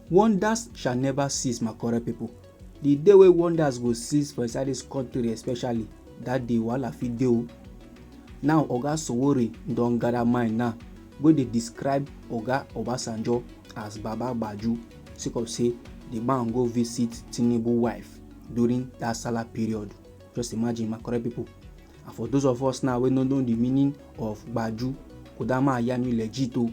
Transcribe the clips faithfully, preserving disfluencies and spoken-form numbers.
Wonders shall never cease, my correct people. The day wey wonders go cease for inside this country especially, that day wahala fit dey o. Now Oga Sowore don gather mind now, wey dey describe Oga Obasanjo as Baba Gbaju, sake of say the man go visit Tinubu wife during that Salah period. Just imagine, my correct people. And for those of us now wey no know the meaning of Gbaju, Kodama Ayami legit o.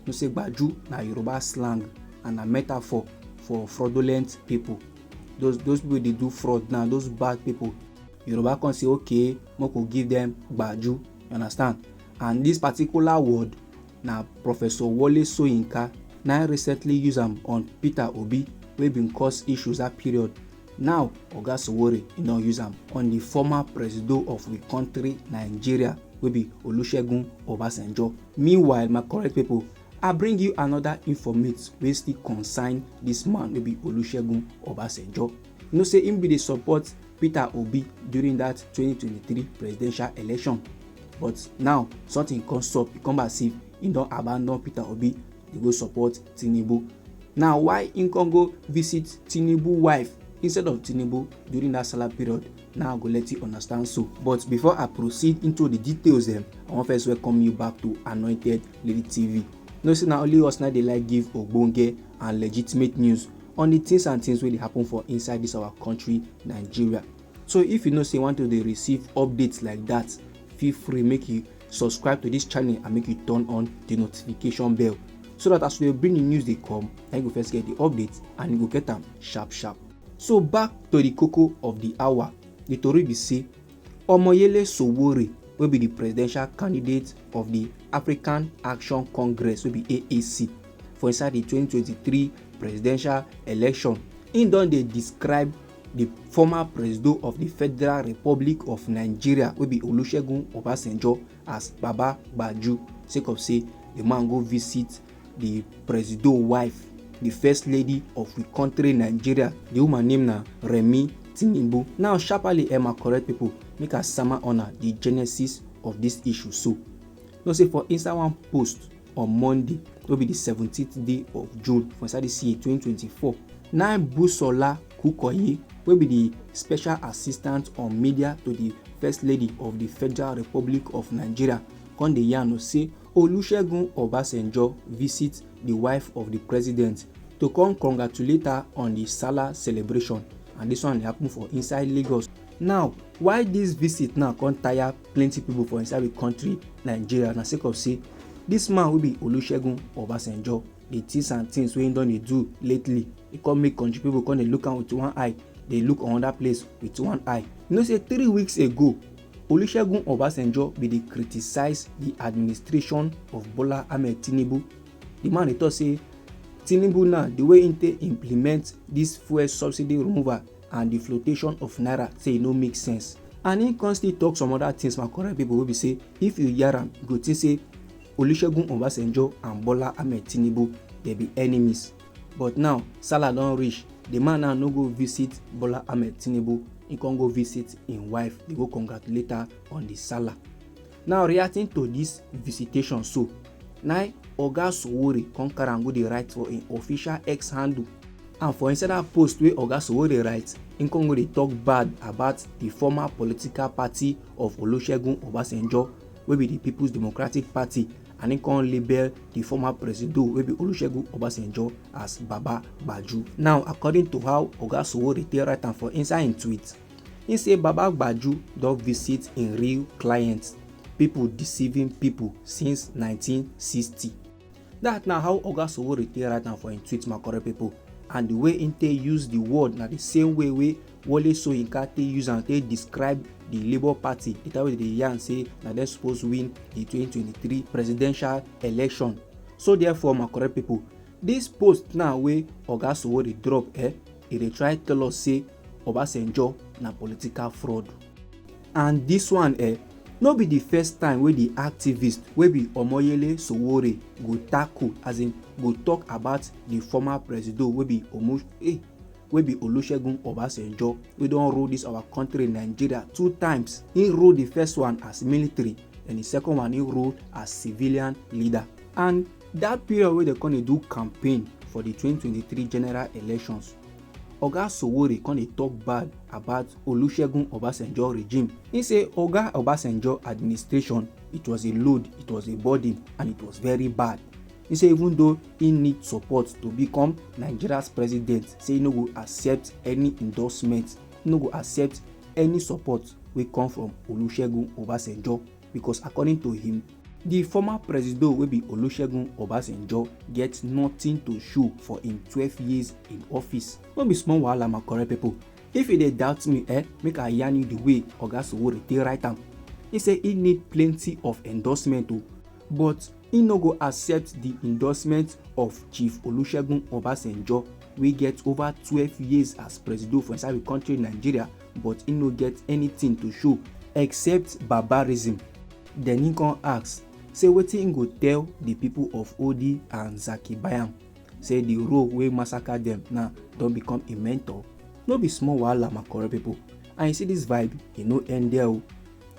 No say Gbaju na Yoruba slang and a metaphor for fraudulent people. Those those people dey do fraud now, those bad people. Yoruba come say, okay, make we give them Gbaju, you understand? And this particular word na Professor Wole Soyinka na recently use am on Peter Obi, wey bin cause issues that period. Now Oga Sowore e don use am on the former presido of we country Nigeria, wey be Olusegun Obasanjo. Meanwhile, my correct people, I bring you another informate wey still concern this man wey be Olusegun Obasanjo. You know say him bin dey support Peter Obi during that twenty twenty-three presidential election, but now something come sup, e come as if he don abandon Peter Obi, dey go support Tinubu. Now why he come go visit Tinubu wife instead of Tinubu during that Salah period? Now I go let you understand so. But before I proceed into the details dem, I wan first welcome you back to Anointed Lady T V. Know say na only us na dey like give ogbonge and legitimate news on the things and things wey dey happen for inside this our country, Nigeria. So if you know say you want to dey receive updates like that, feel free make you subscribe to this channel and make you turn on the notification bell, so that as we bring the news dey come, na you go first get the update and you go get am sharp sharp. So back to the koko of the hour, the tori be say Omoyele Sowore, wey be the presidential candidate of the African Action Congress, wey be A A C, for inside the twenty twenty-three presidential election, he don dey describe the former presido of the Federal Republic of Nigeria, wey be Olusegun Obasanjo, as Baba Gbaju, sake of say the man go visit the presido wife, the first lady of we country Nigeria. The woman name na Remi Tinubu. Now sharply, eh, my correct people, make I sama una the genesis of this issue. So know say for inside one post on Monday, wey be the seventeenth day of June for inside this year twenty twenty-four, na Busola Kukoyi, wey be the special assistant on media to the first lady of the Federal Republic of Nigeria, come dey yarn us say Olusegun Obasanjo visit the wife of the president to come congratulate her on the Salah celebration, and this one dey happen for inside Lagos. Now why this visit now come tire plenty people for inside the country Nigeria? Na sake of say this man wey be Olusegun Obasanjo, the things and things wey he don dey do lately, e come make country people come dey look am with one eye, dey look another place with one eye. You know say three weeks ago, Olusegun Obasanjo bin dey criticize the administration of Bola Ahmed Tinubu. The man dey talk say Tinubu now, the way he take implement this fuel subsidy removal and the flotation of naira, say e no make sense. And he come still talk some other things, my correct people, wey be say if you hear am, you go think say Olusegun Obasanjo and Bola Ahmed Tinubu, they be enemies. But now Salah don reach, the man now no go visit Bola Ahmed Tinubu, he come go visit him wife, dey go congratulate her on the Salah. Now reacting to this visitation so, na Oga Sowore come carry am go dey write for him official X handle. And for inside that post wey Oga Sowore write, he come go dey talk bad about the former political party of Olusegun Obasanjo, wey be the People's Democratic Party, and he come label the former presido, wey be Olusegun Obasanjo, as Baba Gbaju. Now according to how Oga Sowore take write am for inside him tweet, he say Baba Gbaju don visit him real clients, people deceiving people since nineteen sixty. That na how Oga Sowore take write am for him tweet, my correct people. And the way he take use the word na the same way wey Wole Soyinka take use am take describe the Labour Party, the time wey dey yarn say na dem suppose win the twenty twenty-three presidential election. So therefore, my correct people, this post now wey Oga Sowore drop, eh, e dey try tell us say Obasanjo na political fraud. And this one, eh, no be the first time wey the activist wey be Omoyele Sowore go tackle, as in go talk about the former presido wey be Omo-, eh, wey be Olusegun Obasanjo, wey don rule this our country Nigeria two times. He rule the first one as military, and the second one he rule as civilian leader. And that period wey dem come dey do campaign for the twenty twenty-three general elections. Oga Sowore come dey talk bad about Olusegun Obasanjo regime. He say Oga Obasanjo administration, it was a load, it was a burden, and it was very bad. He say even though he need support to become Nigeria's president, say he no go accept any endorsement, he no go accept any support wey come from Olusegun Obasanjo, because according to him, the former presido wey be Olusegun Obasanjo get nothing to show for him twelve years in office. No be small wahala, my correct people. If you dey doubt me, eh, make I yarn you the way Oga Sowore take write am. He say he need plenty of endorsement o, but he no go accept the endorsement of Chief Olusegun Obasanjo, wey get over twelve years as presido for inside the country Nigeria, but he no get anything to show except barbarism. Then he come ask, say wetin he go tell the people of Odi and Zaki Bayam, say the role wey massacre them now don become a mentor. No be small wahala, my correct people. And you see this vibe, e no end there o.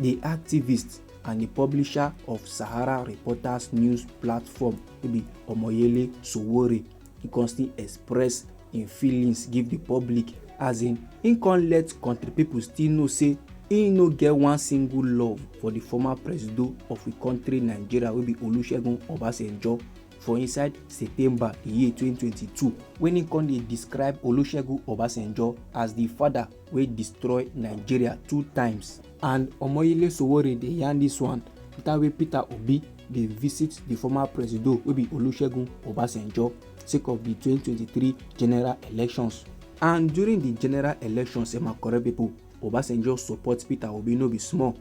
The activist and the publisher of Sahara Reporters news platform, wey be Omoyele Sowore, he come still express him feelings give the public, as in, he come let country people still know say he no get one single love for the former presido of the country Nigeria, wey be Olusegun Obasanjo, for inside September the year twenty twenty-two, when he come dey describe Olusegun Obasanjo as the father wey destroy Nigeria two times. And Omoyele Sowore dey yarn this one after wey Peter Obi dey visit the former presido wey be Olusegun Obasanjo sake of the twenty twenty-three general elections. And during the general elections, eh, my correct people, Obasanjo support Peter Obi no be small.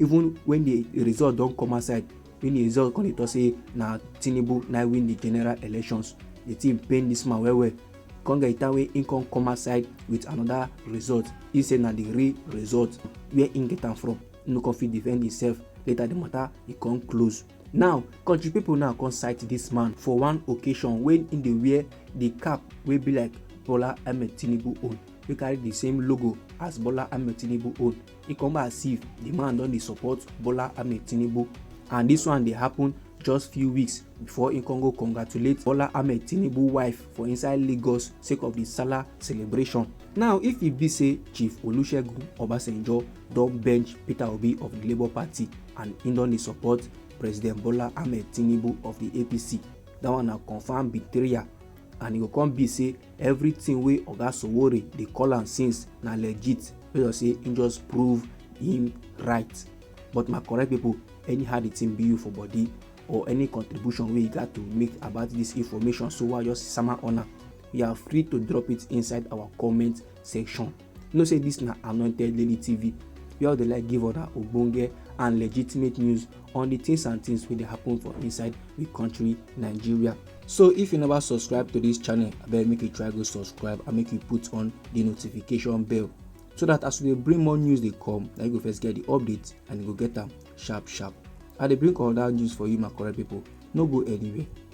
Even when the result don come outside, when the result come dey talk say na Tinubu na win the general elections, the thing pain this man well well. Come get time wey he come come outside with another result. He say na the real result, where he get am from. He no come fit defend himself. Later the matter e come close. Now, country people now come cite this man for one occasion when he dey wear the cap wey be like Bola Ahmed Tinubu own, wey carry the same logo as Bola Ahmed Tinubu own. He come as if the man don dey support Bola Ahmed Tinubu, and this one dey happen just few weeks before he come go congratulate Bola Ahmed Tinubu wife for inside Lagos sake of the Sallah celebration. Now, if e be say Chief Olusegun Obasanjo don bench Peter Obi of the Labour Party and he don dey support President Bola Ahmed Tinubu of the A P C, that one na confam betrayal, and e go come be say everything wey Oga Sowore dey call am since na legit, wey just say he just prove him right. But my correct people, anyhow the thing be you for body, or any contribution wey you got to make about this information so wey I just sama una, you are free to drop it inside our comment section. You know say this na Anointed Daily T V, where we dey like give una ogbonge and legitimate news on the things and things wey dey happen for inside the country Nigeria. So if you never subscribe to this channel, abeg make you try go subscribe and make you put on the notification bell, so that as we dey bring more news dey come, na you go first get the update and you go get am sharp sharp. I dey bring another news for you, my correct people. No go anywhere.